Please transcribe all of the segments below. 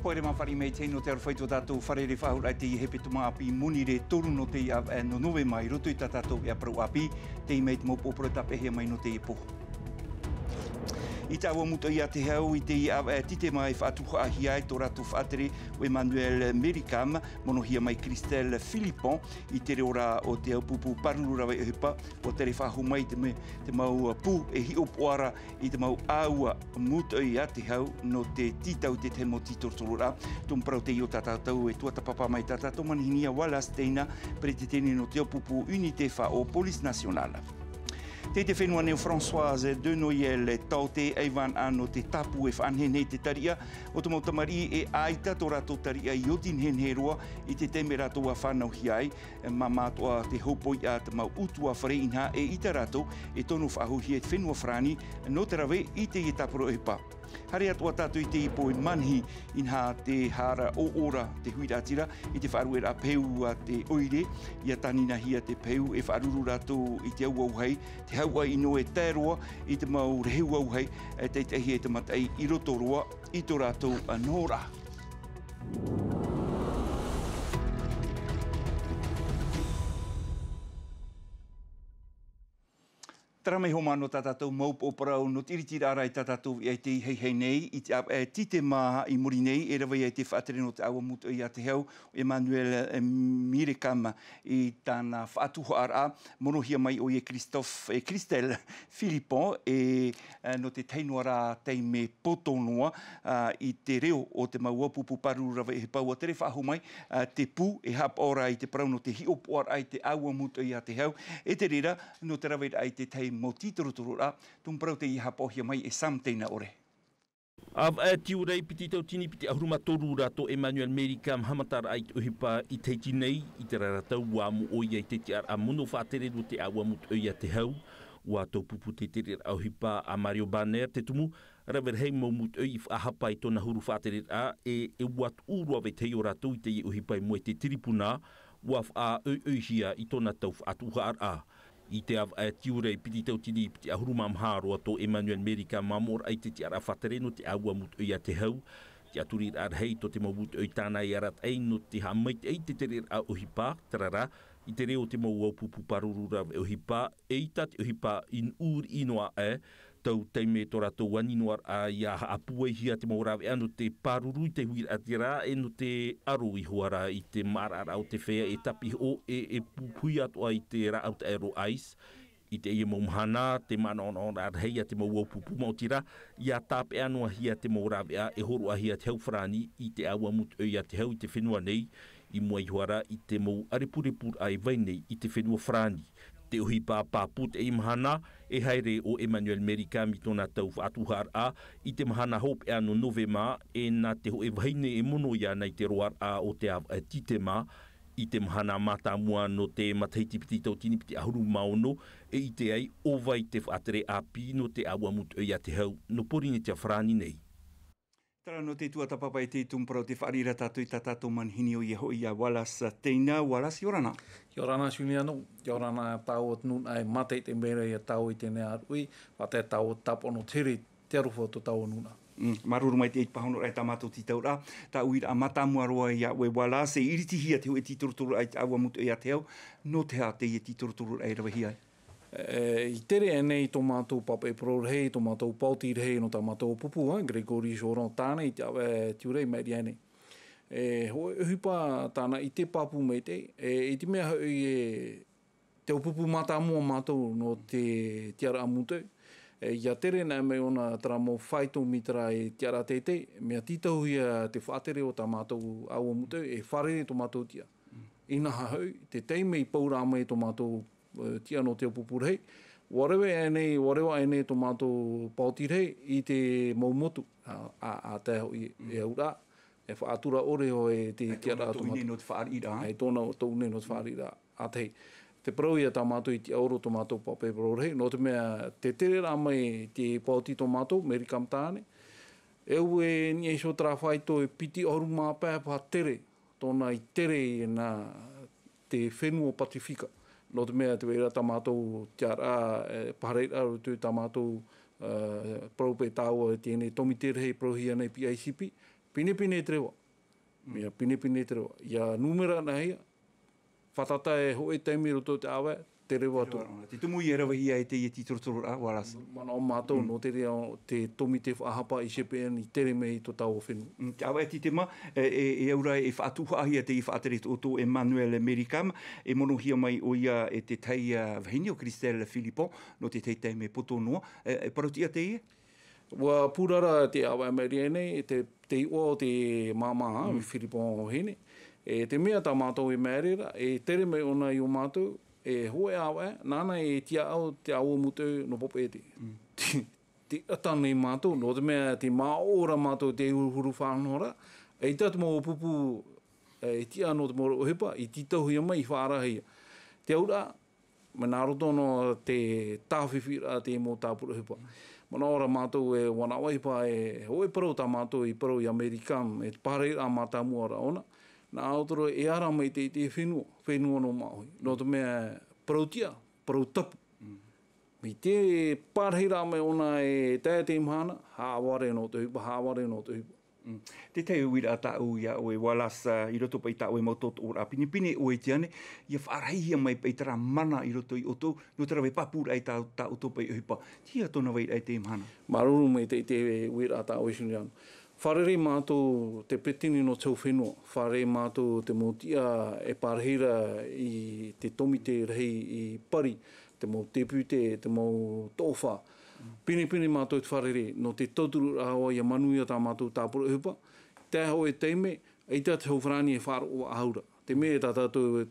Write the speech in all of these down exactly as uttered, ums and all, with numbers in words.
Pō ere mā fāriʻi mai te hei nō te aroha i tō tātou fārerei faʻahou raʻa i teie hepetoma ʻāpī Monirē toru nō teie ʻāvaʻe nō Novema i roto i tā tātou e parau ʻāpī, teie mai te mau pōpōrau tāpeʻahia mai nō teie pō. I te ʻāua mūtoʻi a te hau i teie ʻāvaʻe Titema e faʻatuhaʻahia ai tō rātou faʻatere ʻo Emmanuel Mericam, monohia mai Christelle Philippon i te reo ra o te au pupu pāruru rave ʻohipa, ʻua tere faʻahou mai te me-, te mau pū e hiʻopoʻa ra i te mau ʻāua mūtoʻi a te hau nō te tītau i te tahi mau tītorotororaʻa. Tumu parau teie o tā tātou e tuatāpapa mai tā tātou manihini a Wallace Teina, peretiteni nō te au pupu Unité Faʻaʻō Police Nationale. Tei te fenua nei ʻo Françoise de Noël e taote ai vāna nō te tāpū e faʻanehenehe i te tariʻa o te mau tamariʻi e ʻaita tō rātou tariʻa i oti nehenehe roa i te taime rātou ʻua fānauhia ai. Māmā atoʻa te hopoiʻa te mau ʻutuāfare inaha e ʻaita rātou e tono faʻahouhia i te fenua Farāni nō te rave i teie tāpura ʻohipa. Haere atoʻa tātou i teie pō e manihi inaha te hara ʻōʻōra te huiraʻatira i te faʻarueraʻa peu a te ʻoire, ʻia tāninahia te peu e faʻaruru rātou i te auahi, te hauʻa ʻino e tae roa i te mau rehu auahi, e taitaihia i te mataʻi i roto roa i tō rātou nohoraʻa. Terā mai hoʻi mā nō tā tātou mau pōpōrau nō te ʻiritiraʻa i tā tātou viʻa i teie hei nei, i te ʻāvaʻe Titema i muri nei, e rave ai te faʻatere nō te ʻāua mūtoʻi a te hau, Emmanuel Mericam, i tāna faʻatuhaʻaraʻa, monohia mai ʻoia e Christophe, e Christelle Philippon, e, e, nō te tahi noa rā taime poto noa, a, i te reo o te mau au pupu pāruru rave ʻohipa, ʻua tere faʻahou mai, a, te pū e haʻapaʻo ra i te parau nō te hiʻopoʻaraʻa i te ʻāua mūtoʻi a te hau, e te reira, nō te raveraʻa i te tahi mau tītorotororaʻa, tumu parau teie haʻapaʻohia mai e Sam Teinaʻore. ʻAvaʻe Tiurai piti tauatini piti ʻahuru mā toru rā tō Emmanuel Mericam haʻamataraʻa i te ʻohipa i Tahiti nei, i terā ra tau ʻua amo ʻoia i te tiʻaraʻa mono faʻatere nō te ʻāua mūtoʻi a te hau, ʻua taupupu te tereraʻa ʻohipa a Mario Banner te tumu, rave rahi mau mūtoʻi i faʻahapa i tōna huru faʻatereraʻa, e, e ʻua tuʻu roa vetahi o rātou i teie ʻohipa i mua i te tiripuna, ʻua faʻaʻoiʻoihia i tōna tau faʻatuhaʻaraʻa. I te ʻāvaʻe Tiurai piti tauatini piti ʻahuru mā maha roa tō Emmanuel Mericam ʻua amo ʻoia i te tiʻaraʻa faʻatere nō te ʻāua mūtoʻi a te hau, tiʻaturiraʻa rahi tō te mau mūtoʻi tāna e arataʻi nō te haʻamaitaʻi i te tereraʻa ʻohipa, terā rā, i te reo o te mau au pupu pāruru rave ʻohipa, eʻita te ʻohipa i nuʻu riʻi noa aʻe, tau taime tō rātou ani noa ra ʻia haʻapūaihia te mau rāveʻa nō te pāruru i te huiraʻatira e nō te aro iho ā ra i te māraʻaraʻa o te feiā e tāpiʻi hoʻo e, e pupuhi atoʻa i te rāʻau taʻero ice. I teie mau mahana, te manaʻonaʻoraʻa rahi a te mau au pupu maoti rā, ʻia tāpeʻa noa hia te mau rāveʻa e hōroʻahia te hau farāni i te ʻāua mūtoʻi a te hau i te fenua nei, i mua iho ā ra i te mau ʻarepurepuraʻa e vai nei i te fenua farāni. Te ʻohipa pāpū teie mahana, e haere ʻo Emmanuel Mericam i tōna tau faʻatuhaʻaraʻa i te mahana hopeʻa nō Novema, e nā te hōʻē vahine e mono iāna i te roaraʻa o te ʻāvaʻe Titema, i te mahana mātāmua nō te matahiti piti tauatini piti ʻahuru mā ono, e ʻite ai ʻo vai te faʻatere ʻāpī nō te ʻāua mūtoʻi a te hau nō Pōrīnetia Farāni nei. Terā nō te tuatāpapa i te tumu parau, tē fāriʻi ra tātou i tā tātou manihini, ʻoia hoʻi ʻo Wallace Teina. Wallace, ʻia ora na. ʻIa ora na Juliano, ʻia ora na tāua nūnaʻa e mātaʻitaʻi mai ra ia tāua i teie nei aruʻi, faʻatae tāua tāpaʻo nō te here, te aroha o tō tāua nūnaʻa. Mm, māuruuru maitaʻi i te pāhonoraʻa i tā mātou tītauraʻa, tā uiraʻa mātāmua roa ia ʻoe Wallace, e iritihia te hōʻē tītorotororaʻa i te ʻāua mūtoʻi a te hau, nō te aha teie tītorotororaʻa e ravehia ai? E, i tere aʻenei tō mātou papaʻi parau rahi, tō mātou paoti rahi nō tā mātou pupu, ā, Grégory Joron tāna i te ʻāvaʻe Tiurai mai i ʻaenei. E, hōʻē ʻohipa tāna i te pāpū maitaʻi, e, i te mea hoʻi e, te au pupu mātāmua mātou nō te tiʻaraʻa mūtoʻi. E, ʻia tere anaʻe mai ʻōna terā mau faito mītera e tiʻaraʻa teitei, mea tītauhia te faʻatere o tā mātou ʻāua mūtoʻi, e fārerei tō mātou tiʻa. Inaha hoʻi, te taime i pauraʻa mai tō mātou, e, tiʻa nō te au pupu rahi, ʻua reva aʻenei, ʻua reva aʻenei tō mātou paoti rahi i te mau motu, ā, ā, ā tae hoʻi e auraʻa, e faʻatura ʻore hoʻi te tiʻaraʻa tō mātou. Tōna tōʻu nei nō te fāriʻiraʻa. ʻAe, tōna tōʻu nei nō te fāriʻiraʻa. ʻA tahi, te parau ia tā mātou i tiʻaoro tō mātou papaʻi parau rahi, nō te mea te tereraʻa mai te paoti tō mātou, Mericam tāna, e au e niʻa iho terā faito e piti ʻahuru mā pae paha tere, tōna i tere i nā te fenua Pasifika. Nō te mea te vai ra tā mātou tiʻaraʻa, e, pāhonoraʻa i roto i tā mātou, e, parau paʻi tāua i teie nei tōmite rahi e parauhia nei P I C P, Pinepine te reva. Ia pinepine te reva. Ia numera nā hea, fātata e hoʻe taime i roto i te ʻāvae, te reva atu. Te tumu ia rava hia e te ia tītorotoro rā, Wallace. Manaʻo mātou, nō te reira te tōmite faʻahapa i C P N i tere mai i tō tāua fenua. Te ʻāvae titema, e, e, e aura e faʻatuhaʻahia te ia faʻatere tō, tō Emmanuel Mericam, e monohia mai ʻo ia e te tahi, a, vahine ʻo Christelle Philippon, nō te tahi taime poto noa, e, e parauʻtiʻa te ia? Ua purara te ʻāvae maʻiri aʻe nei, te, te iʻoa o te māmā, a, Philippon vahine. E te mea tā mātou e maere ra, e tere mai ʻōna i ō mātou, e hoʻe ʻāvae, nāna e tiaʻau te ʻāua mūtoʻi nō Papeʻete. Te, te ʻata nei mātou, nō te mea te māʻoʻo ra mātou te huru, huru faʻanahoraʻa, eʻita te mau pupu, e, e tiʻa nō te mau ʻohipa, i tītauhia mai, i faʻaarahia. Te auraʻa, mai nā roto nō te tāfifi ra te mau tāpura ʻohipa. Manaʻo ra mātou e ʻua nā ʻohipa e hoʻe parau tā mātou i parau i Amerika, e te pārahiraʻa mātāmua ra ʻōna. Nā ʻō atu ra e ara mai te, te fenua, fenua nō Māʻohi. Nō te mea parau tiʻa, parau tapu. Mai te pārahiraʻa mai ʻōna e tae te mahana, haʻavare nō te ʻohipa, haʻavare nō te ʻohipa. Te tahi uiraʻa tāʻu ia ʻoe Wallace, i roto paʻi i tā ʻoe mau tōtōʻoraʻa pinepine ʻoe i te ane, ia faʻarahihia mai paʻi terā mana i roto ia ʻoutou, nō te rave pāpūraʻa i tā, tā ʻoutou paʻi ʻohipa. Te aha tōna vairaʻa i teie mahana? Māuruuru maitaʻi te uiraʻa tāʻu e Juliano. Fārerei mātou te peretiteni nō te hau fenua, fārerei mātou te mau tiʻa e pārahi ra i te tōmite rahi i Pari, te mau tēpute, te mau toʻofa. Pinepine mātou te fārerei, nō te tauturu ra hoʻi ia manuia tā mātou tāpura ʻohipa, tae hoʻi i te taime, eʻita te hau farāni e faʻaroʻo faʻahou ra. Te mea tā tātou,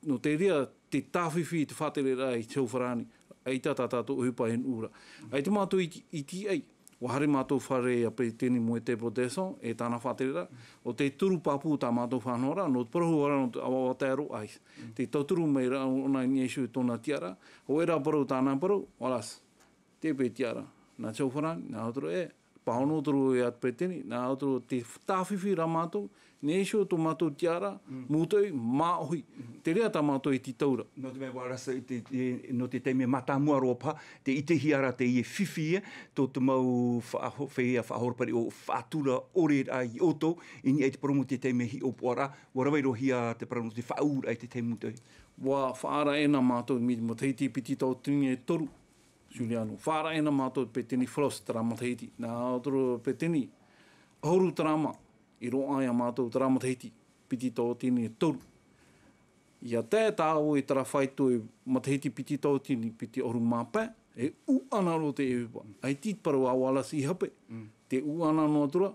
nō te reira te tāfifi te faʻatereraʻa i te hau farāni, eʻita tā tātou ʻohipa e nuʻu ra. ʻAita mātou i, i tīaʻi, ʻua haere mātou fārerei i a peretiteni Moïse Breton e tāna faʻatereraʻa, ʻo te turu pāpū tā mātou faʻanahoraʻa, nō te parau hoʻi ra nō te ʻāvaʻe taero ʻai. Te tauturu mai ra ʻōna i niʻa iho i tōna tiʻaraʻa, hoʻi ra parau tāna parau, Wallace. Te pē tiʻaraʻa. Nā te hau farāni, nā ʻō atu ra e, pāhono atu ra e a te peretiteni, nā ʻō atu ra te tāfifi ra mātou, i niʻa iho tō mātou tiʻaraʻa, mūtoʻi, Māʻohi. Te reira tā mātou e tītau ra. Nō te mea Wallace, te, te, nō te taime mātāmua roa paha, tē ʻitehia ra teie fifi, e, tō te mau faʻaho-, feiā faʻahoro parau ʻo faʻatura ʻore ra ia ʻoutou, i niʻa i te parau mau te taime hiʻopoʻaraʻa, ʻua rave roa hia te parau nō te faʻaūraʻa i te tahi mūtoʻi. ʻUa faʻaara ʻē na mātou mai te matahiti piti tauatini e toru, Juliano. Faʻaara ʻē na mātou peretiteni Frost terā matahiti. Nā ʻō atu ra peretiteni, ʻahuru terā mā, i roaʻa ia mātou terā matahiti, piti tauatini e toru. ʻIa tae tāua i terā faito i matahiti piti tauatini, piti ʻahuru mā pae, e ʻuʻana roa te ʻohipa. ʻAita te parau a Wallace i hape, te ʻuʻana noa atu ra,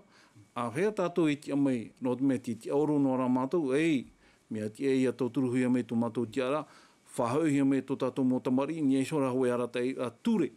āfea tātou e tiʻa mai, nō te mea te tiʻaoro noa ra mātou, ei, mea tiʻa ia tauturuhia mai tō mātou tiʻaraʻa, faʻahoʻihia mai tō tātou mau tamariʻi, i niʻa iho rā hoʻi arataʻiraʻa ture,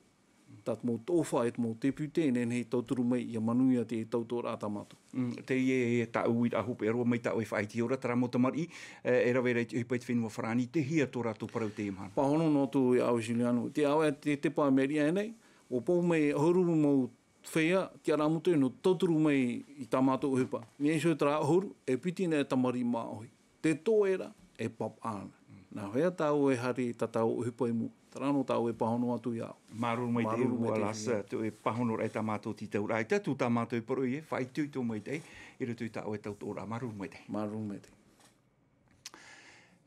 tā te mau toʻofa e te mau tēpute, e nehenehe e tauturu mai, ʻia manuia te tautooraʻa tā mātou. Mm, teie, e, tāʻu uiraʻa hopeʻa roa mai tā ʻoe e faʻaʻite ra, terā mau tamariʻi, e, e rave ra i te ʻohipa i te fenua farāni, tē hea tō rātou parau i teie mahana? Pāhono noa atu ia ʻoe Juliano, te ʻāvae te, te pā maʻiri aʻe nei, ʻua pau mai ʻahuru mau feiā, tiʻaraʻa mūtoʻi nō tauturu mai i tā mātou ʻohipa. I niʻa iho terā ʻahuru, e piti nei tamariʻi Māʻohi. Te toʻe ra, e pāpaʻi ana. Nāhea tāʻu e haere i tā tāʻu ʻohipa i mua? Terā nō tāʻu e pāhono atu ia ʻoe. Māuruuru maitaʻi, Wallace, tō ʻoe pāhonoraʻa i tā mātou tītauraʻa. ʻAita atu tā mātou e parau e faʻaitoito maitaʻi, i roto i tā ʻoe tautooraʻa. Māuruuru maitaʻi. Māuruuru maitaʻi.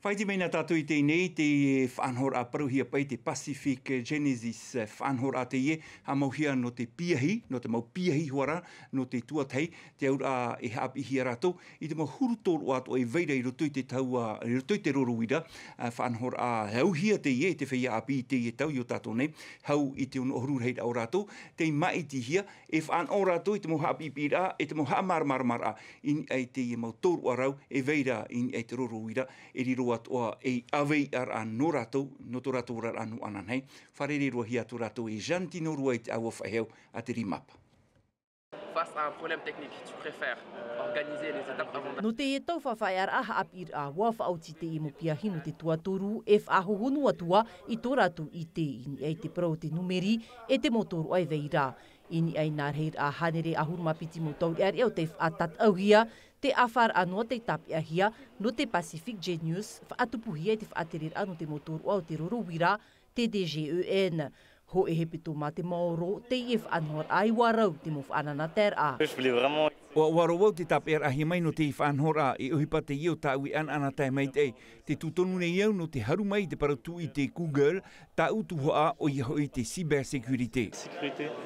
Faʻaʻite mai na tātou i teie nei, te faʻanahoraʻa parauhia paʻi te Pacific Genesis, faʻanahoraʻa teie, haʻamauhia nō te piahi, nō te mau piahi hoʻi ra, nō te tuatahi, te auraʻa e haʻapiʻihia rātou, i te mau huru tōroʻa atoʻa e vai ra i roto i te tau, ā, i roto i te roro uira, ā, faʻanahoraʻa, hauhia teie, e te feiā ʻāpī i teie tau i ō tātou nei, hau i te ono ʻahuru rahiraʻa o rātou, tei māʻitihia, e faʻanaho rātou i te mau haʻapiʻipiʻiraʻa, e te mau haʻamāramaramaraʻa, i niʻa i teie mau tōroʻa rau, e vai ra i niʻa i te roro uira, e riro atoʻa ei ʻāvaʻe ra nō rātou, nō tō rātou oraraʻa nō ananahi, fārerei roa hia atu rātou e Jean Tino Rua i te ʻāua faʻehau a te Rimapa. Face à un problème technique, tu préfères organiser les étapes avant d'a- Nō teie tau faʻaearaʻa haʻapiʻiraʻa, ʻua faʻaoti teie mau piahi nō te tuatoru, e faʻahohonu atu ā i tō rātou ʻite i niʻa i te parau o te numeri, e te mau tōroʻa e vai ra. I niʻa i nā rahiraʻa hānere ʻahuru mā piti mau taureʻareʻa o tei faʻatātaʻuhia, te ʻāfaraʻa noa tei tāpeʻahia, nō te Pacific Genius, faʻatupuhia i te faʻatereraʻa nō te mau tōroʻa o te roro uira, te D G E N. Hōʻē hepetoma te maoro, teie faʻanahoraʻa i ʻua rau te mau faʻanahoraʻa. Je voulais vraiment ʻUa ʻoaʻoa au te tāpeʻaraʻahia mai nō te faʻanahoraʻa e ʻohipa teie o tāʻu e ʻanaʻanatae maitaʻi. Te tūtonu nei au nō te haru mai i te parau tūʻite Google, tāʻu tuhaʻa ʻoia hoʻi te cybersécurité.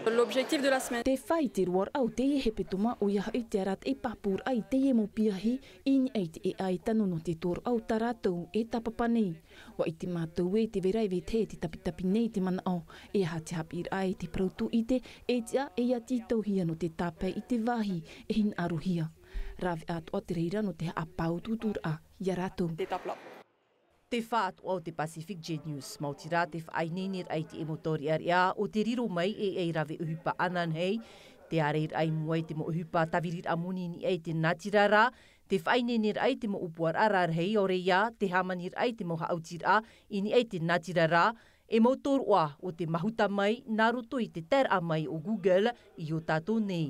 L'objectif de la semaine. Te fā i te roaraʻa o teie hepetoma ʻoia hoʻi te arataʻi pāpūraʻa i teie mau piahi i niʻa i te ʻēʻa e tano nō te tōroʻa o tā rātou e tāpapa nei. ʻUa ʻite mātou ē te vera e vetahi e te tapitapi nei te manaʻo, e aha te haʻapiʻiraʻa i te parau tūʻite, e tiʻa e ia tītauhia nō te tāpae i te vāhi e hinaʻarohia. Rave atoʻa te reira nō te haʻapāutuuturaʻa ia rātou. Te fā atoʻa o te Pacific Genius, maoti rā te faʻaineineraʻa i te mau taureʻareʻa o te riro mai e ei rave ʻohipa ananahi, te ārairaʻa i mua i te mau ʻohipa tāviriraʻa moni i niʻa i te natirara, te faʻaineineraʻa i te mau ʻōpuaraʻa rarahi ʻaore ia te hāmaniraʻa i te mau haʻautiraʻa i niʻa i te natirara, e mau tōroʻa o te mahuta mai nā roto i te taeraʻa mai o Google i ō tātou nei.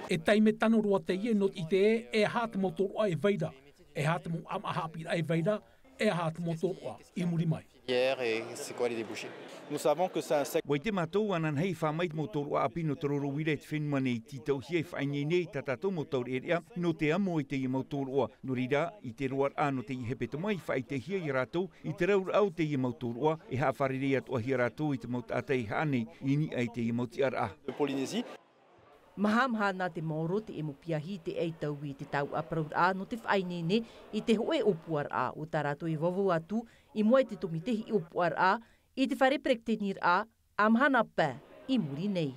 E taime tano roa teie nō te ʻite ē, e aha te mau tōroʻa e vai ra, e aha te mau ʻāmaʻa haʻapiʻiraʻa e vai ra, e aha te mau tōroʻa i muri mai. Hier et c'est quoi les débouchés. Nous savons que c'est un secteur. ʻUa ʻite mātou ananahi e fā mai te mau tōroʻa ʻāpī nō te roro uira i te fenua nei, tītauhia e faʻaineine i tā tātou mau taureʻareʻa nō te amo i teie mau tōroʻa. Nō reira, i te roaraʻa nō teie hepetoma i faʻaʻitehia ia rātou i te rauraʻa o teie mau tōroʻa, e haʻafārerei atoʻahia rātou i te mau taʻata e haʻa nei i niʻa i teie mau tiʻaraʻa. De Polynésie. Mahamaha nā te maoro te ʻemo piahi i te ʻaitau i te tauʻa parauraʻa nō te faʻaineine i te hōʻē ʻōpuaraʻa o tā rātou e vauvau atu i mua i te tōmite hiʻopoʻaraʻa i te fare perekitetiraʻa ʻa mahana pae i muri nei.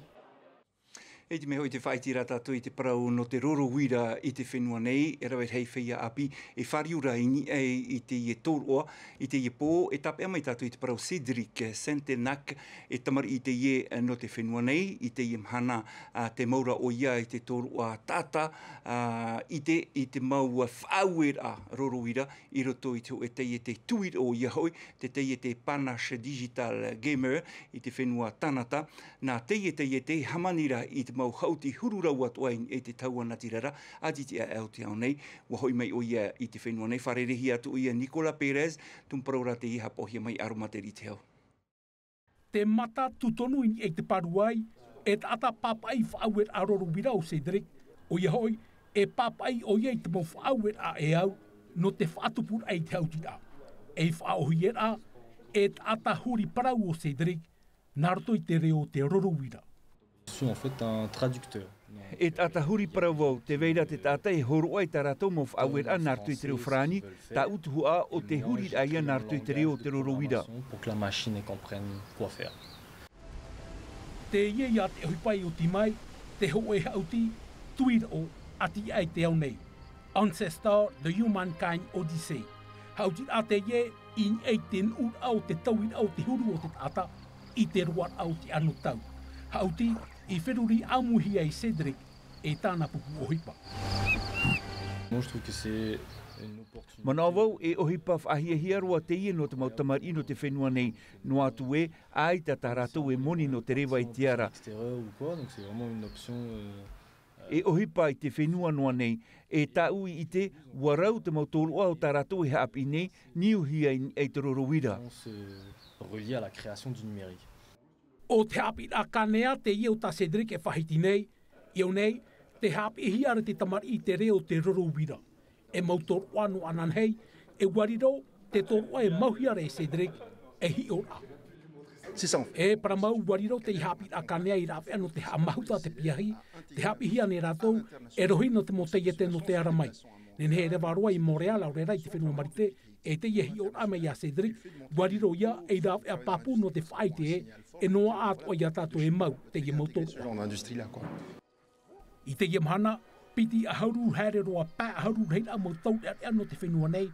E te mea hoʻi te faʻaiti rā tātou i te parau nō te roro uira i te fenua nei, e rave rahi feiā ʻāpī e fāriu ra i niʻa i teie tōroʻa, i teie pō, e tāpeʻa mai tātou i te parau Cédric Sentenac, e tamariʻi teie nō te fenua nei, i teie mahana, ā, tē mau ra ʻoia i te tōroʻa taʻata, ā, ʻite i te mau faʻaueraʻa roro uira i roto i te hōʻē taiete tuiraʻa ʻoia hoʻi, te taiete Panache Digital Gamer i te fenua Tānata. Nā teie taiete e hāmani ra i te mau haʻuti huru rau atoʻa i niʻa i te taua natirara, ʻati tiʻa aʻe o te ao nei. ʻUa hoʻi mai ʻoia i te fenua nei, fārereihia atu ʻoia e Nicolas Pérez, tumu parau rā teie haʻapaʻohia mai e Aromatera Teihau. Te mata tūtonu i niʻa i te paruai, e taʻata pāpaʻi faʻaueraʻa roro uira ʻo Cédric, ʻoia hoʻi, e pāpaʻi ʻoia i te mau faʻaueraʻa e au, nō te faʻatupuraʻa i te haʻutiraʻa. E faʻaʻōhieraʻa, e taʻata huri parau ʻo Cédric, nā roto i te reo o te roro uira. Je suis en fait un traducteur. E taʻata huri parau vau, tē vai ra te taʻata e hōroʻa i tā rātou mau faʻaueraʻa nā roto i te reo farāni, tāʻu tuhaʻa ʻo te huriraʻa ia nā roto i te reo o te roro uira. Pour que la machine comprenne quoi faire. Teie ia te ʻohipa i oti mai, te hōʻē haʻuti tuiraʻa ʻati aʻe i te ao nei. Ancestor: The Humankind Odyssey. Haʻutiraʻa teie i niʻa i te nuʻuraʻa o te tauiraʻa o te huru o te taʻata i te roaraʻa o te anotau. Haʻuti i feruri ʻāmuihia e Cédric e tāna pupu ʻohipa. Moi, je trouve que c'est une opportunité. Manaʻo vau, e ʻohipa faʻahiahia roa teie nō te mau tamariʻi nō te fenua nei, noa atu ē, ʻaita tā rātou e moni nō te reva i te ara. Extérieur ou quoi, donc c'est vraiment une option, euh, E ʻohipa i te fenua noa nei, e tāʻu i ʻite, ʻua rau te mau tōroʻa o tā rātou e haʻapiʻi nei, niuhia i niʻa i te roro uira. Relié à la création du numérique. ʻO te haʻapiʻiraʻa kanea teie o tā Cédric e faʻahiti nei, i au nei, tē haʻapiʻihia ra te tamariʻi i te reo o te roro uira. E mau tōroʻa noa ananahi, e ʻua riro te tōroʻa e mauhia ra e Cédric, e hiʻoraʻa. E parau mau, ʻua riro teie haʻapiʻiraʻa kanea i rāveʻa nō te haʻamāhuta te piahi, tē haʻapiʻihia nei rātou, e rohi nō te mau taiete nō te ara mai. Nehenehe e reva roa i Montréal, ʻaore rā i te fenua Marite, e teie hiʻoraʻa mai iā Cédric, ʻua riro ia ei rāveʻa pāpū nō te faʻaʻite ē, e noaʻa atoʻa iā tātou e mau teie mau tōroʻa. I teie mahana, piti ʻahuru haere roa pae ʻahuru rahiraʻa mau taureʻareʻa nō te fenua nei,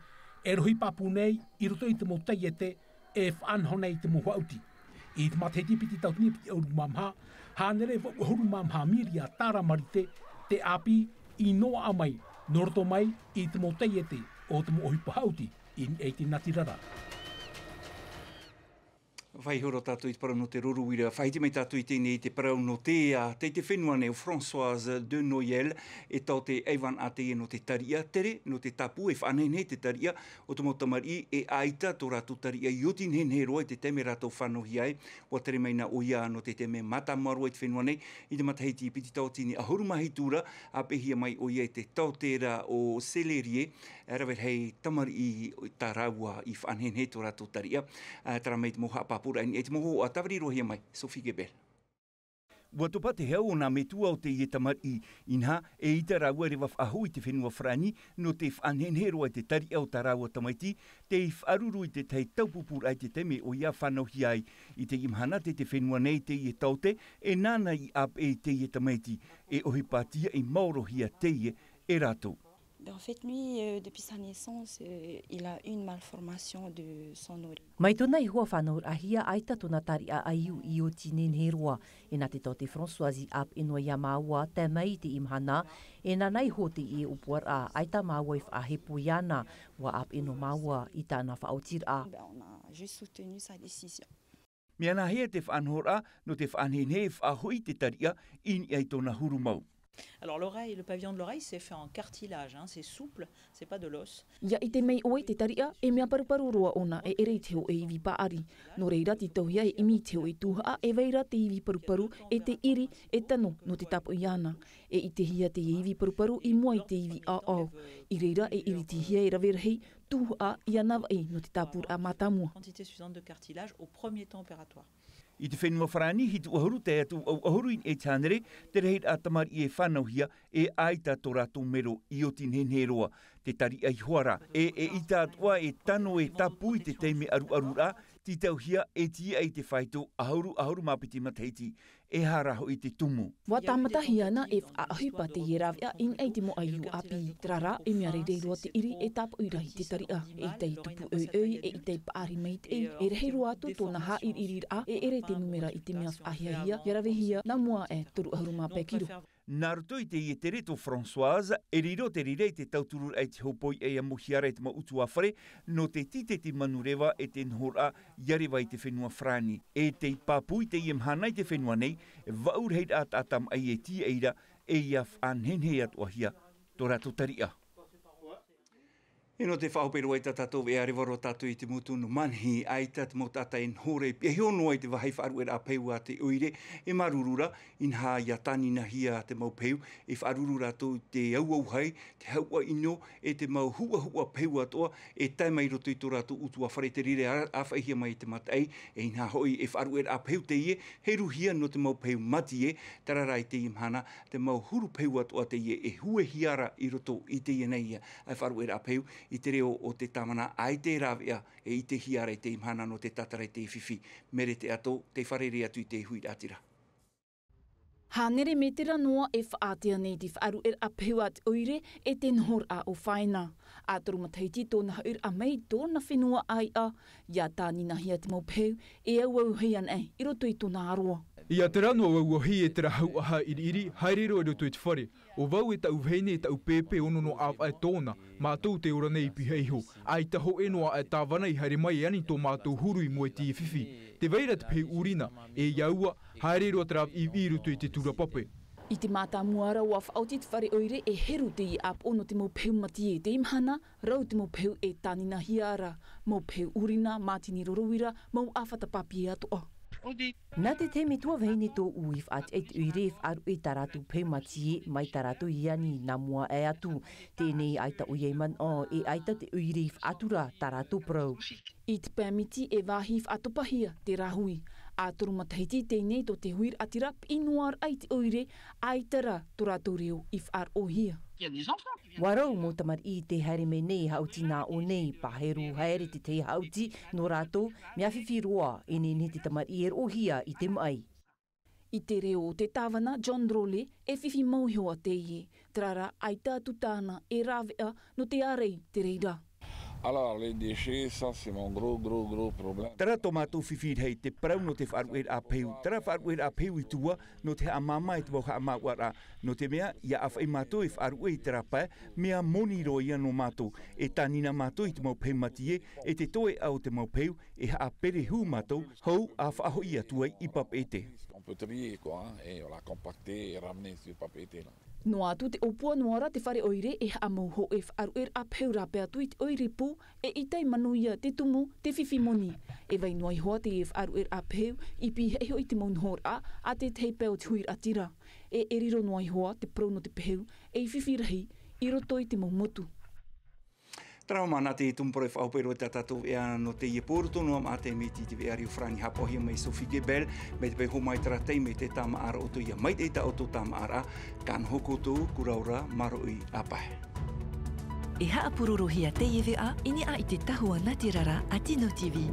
e rohi pāpū nei i roto i te mau taiete e faʻanaho nei i te mau haʻuti. I te matahiti piti tauatini piti ʻahuru mā maha, hānere vaʻu ʻahuru mā maha miria tāra Marite te ʻāpī i noaʻa mai, nō roto mai i te mau taiete o te mau ʻohipa haʻuti i niʻa i te natirara. Faʻahoʻi roa tātou i te parau nō te rorouira. Faʻahiti mai tātou i teie nei i te parau nō te, ā, tei te fenua nei ʻo Françoise de Noyelle, e taote ʻaivana teie nō te tariʻa, tere nō te tāpū, e faʻanehenehe te tariʻa o te mau tamariʻi, e ʻaita tō rātou tariʻa i oti nehenehe roa i te taime rātou fānauhia ai. ʻUa tere mai na ʻoia nō te taime mātāmua roa i te fenua nei, i te matahiti piti tauatini ʻahuru mā hitu ra, ʻāpeʻehia mai ʻoia e te taote ra ʻo Célérier, e rave rahi tamariʻi tā rāua i faʻanehenehe tō rātou tariʻa. Ā, terā mai te mau haʻapāpūraʻa i niʻa i te mau hōhoʻa, tāviri roa hia mai Sophie Gebel. ʻUa topa te hau o nā metua o teie tamariʻi, inaha, eʻita rāua e reva faʻahou i te fenua Farāni, nō te faʻanehenehe roa i te tariʻa o tā rāua tamaiti, tei faʻaruru i te tahi taupupūraʻa i te taime ʻoia i fānauhia ai. I teie mahana tei te fenua nei teie taote, e nāna i ʻāpeʻe i teie tamaiti, e ʻohipa tīaʻi maorohia teie e rātou. Ben, en fait, lui, euh, depuis sa naissance, euh, il a eu une malformation de son oreille. Mai tōna ihoa fānauraʻahia, ʻaita tōna tariʻa ʻaiū i oti nehenehe roa. E nā te taote Françoise i ʻāpeʻe noa ia māua, tae mai i teie mahana, e nāna iho teie ʻōpuaraʻa, ʻaita māua i faʻahepo iāna, ʻua ʻāpeʻe noa māua i tāna faʻaotiraʻa. Ben, on a juste soutenu sa décision. Mea nāhea te faʻanahoraʻa nō te faʻanehenehe e faʻahoʻi te tariʻa i niʻa i tōna huru mau? Alors, l'oreille, le pavillon de l'oreille, c'est fait en cartilage, hein, c'est souple, c'est pas de l'os. ʻIa ʻite mai ʻoe, te tariʻa, e mea paruparu roa ʻōna, e ʻere i te hōʻē ivi paʻari. Nō reira, tītauhia e ʻimi i te hōʻē tuhaʻa, e vai ra te ivi paruparu, e te ʻiri, e tano nō te tāpoʻi iāna. E ʻitehia teie ivi paruparu i mua i te ivi ʻāʻau. I reira e iritihia e rave rahi tuhaʻa i ana vaʻi nō te tāpūraʻa mātāmua. Quantité suffisante de cartilage au premier temps opératoire. I te fenua Farāni, hitu ʻahuru tae atu ʻau ʻahuru i niʻa i te hānere te rahiraʻa tamariʻi e fānauhia, e ʻaita tō rātou mero i oti nehenehe roa. Te tariʻa ihoā ra, e, eʻita atoʻa e tano e tāpū i te taime ʻaruʻaruraʻa, tītauhia e tīaʻi i te faito ʻahuru, ʻahuru mā piti matahiti, e aha rā hoʻi te tumu. ʻUa tāmatahia na e faʻaʻohipa teie rāveʻa i niʻa i te mau ʻaiū ʻāpī. Terā rā, e mea rairai roa te ʻiri e tāpoʻi ra i te tariʻa. Eʻita e tupu ʻoiʻoi, eʻita e paʻari maitaʻi, e rahi roa atu tōna haʻiriʻiriraʻa, e ʻere te nūmera i te mea faʻahiahia, ʻia ravehia nā mua aʻe toru ʻahuru mā pae kiro. Nā roto i teie tere tō Françoise, e riro te reira i te tauturu raʻa i te hōpoiʻa ʻia mōhia ra e te mau ʻutuāfare nō te tīteti manureva e te nohoraʻa ʻia reva i te fenua Farāni. E tei pāpū i teie mahana i te fenua nei, vaʻu rahiraʻa taʻata maʻi e tīaʻi ra, e ʻia faʻanehenehe atoʻahia tō rātou tariʻa. E nō te faʻahope roa i tā tātou veʻa, reva roa tātou i te motu nō Manahi, ʻaita te mau taʻata e noho ra e pihaʻi iho noa i te vāhi faʻaruʻeraʻa pehu a te ʻoire, e māuruuru ra, inaha ʻia tāninahia te mau pehu, e faʻaruru rātou i te auauhai, te hauʻa ʻino, e te mau huʻahuʻa pehu atoʻa, e tae mai i roto i tō rātou ʻutuāfare, te reira e ʻāfaʻihia mai i te mataʻi, e inaha hoʻi e faʻaruʻeraʻa pehu teie, heruhia nō te mau pehu mātie, terā rā i teie mahana, te mau huru pehu atoʻa teie e huehia ra i roto i teie nei, ā, faʻaruʻeraʻa pehu, i te reo o te tāvana, ʻaita e rāveʻa, e ʻitehia ra i teie mahana nō te tātara i te fifi. Merete Ato, tei fārerei atu i te huiraʻatira. Hānere mētera noa e faʻaātea nei te faʻaruʻeraʻa pehu a te ʻoire e te nohoraʻa o Faina. ʻA toru matahiti tōna hoʻiraʻa mai i tōna fenua ʻāiʻa, ʻia tāninahia te mau pehu, e auauhia anaʻe i roto i tōna ʻāroa. ʻIa terā noa auauhi e terā hauʻaha ʻiriʻiri, haere roa i roto i te fare. ʻO vau e taʻu vahine, e taʻu pēpē, ono noa ʻāvaʻe tōna, mātou te ora nei i pihaʻi iho. ʻAita hōʻē noa aʻe tāvana i haere mai e ani tō mātou huru i mua i te fifi. Tē vai ra te pehu ʻūrina, e ʻia ua, haere roa te rāveʻa i roto i te tūrapape. I te mātāmua ra ʻua faʻaoti te fare ʻoire e heru teie ʻāpoʻo nō te mau pehu mātie. Teie mahana, rau te mau pehu e tāninahia ra, mau pehu ʻūrina, mātini rorouira, mau ʻāfata pāpī atoʻa. Nā te tahi metua vahine tōʻu i faʻatiʻa i te ʻoire e faʻaruʻe i tā rātou pehu mātie, mai tā rātou i ani nā mua aʻe atu. Teie nei ʻaita ʻoia i manaʻo, e ʻaita te ʻoire i faʻatura tā rātou parau. I te pae miti e vāhi faʻatopahia te rāhui. ʻA toru matahiti teie nei tō te huiraʻatira, piʻi noa raʻa i te ʻoire, ʻaita rā tō rātou reo i faʻaroʻohia. ʻUa rau mau tamariʻi tē haere mai nei e haʻuti nā ʻō nei, pāheru haere te tahi haʻuti nō rātou, mea fifi roa, e nehenehe te tamariʻi e roʻohia i te maʻi. I te reo o te tāvana, John Drolet, e fifi mau iho ā teie. Terā rā, ʻaita atu tāna e rāveʻa nō te ārai te reira. Alors, les déchets, ça, c'est mon gros, gros, gros problème. Terā tō mātou fifi rahi, te parau nō te faʻaruʻeraʻa pehu. Terā faʻaruʻeraʻa pehu i tuʻu nō te haʻamāmā i te mau haʻamāuʻaraʻa. Nō te mea, ʻia ʻāfaʻi mātou e faʻaruʻe i terā pae, mea moni roa ia nō mātou. E tānina mātou i te mau pehu mātie, e te toeʻa o te mau pehu, e haʻaperehū mātou, hou ʻa faʻahoʻi atu ai i Papeʻete. On peut trier, quoi, hein, et on l'a compacté et ramené sur Papeʻete, là. Noa atu te ʻōpua, noa rā te fare ʻoire e haʻamau hōʻē faʻaruʻeraʻa pehu rāpae atu i te ʻoire pū, e ʻita i manuia te tumu, te fifi moni. E vai noa iho ā te faʻaruʻeraʻa pehu i pīhaʻi iho i te mau nohoraʻa a te tahi pae o te huiraʻatira. E, e riro noa iho ā te parau nō te pehu ei fifi rahi i roto i te mau motu. Terā mā nā te tumu parau e faʻahope roa tā tātou veʻa nō teie pō, roto noa mā te miti i te veʻa Rio Farani, haʻapaʻohia mai Sophie Gebel, mai te peu hōmai terā taime te tāmāʻaraʻa o tō ia maitaʻi tā ʻoutou tāmāʻaraʻa, ka noho koutou, kura ora, māuruuru ʻāpae. E haʻapurorohia teie veʻa i niʻa i te tahua nātirara a Tino TV.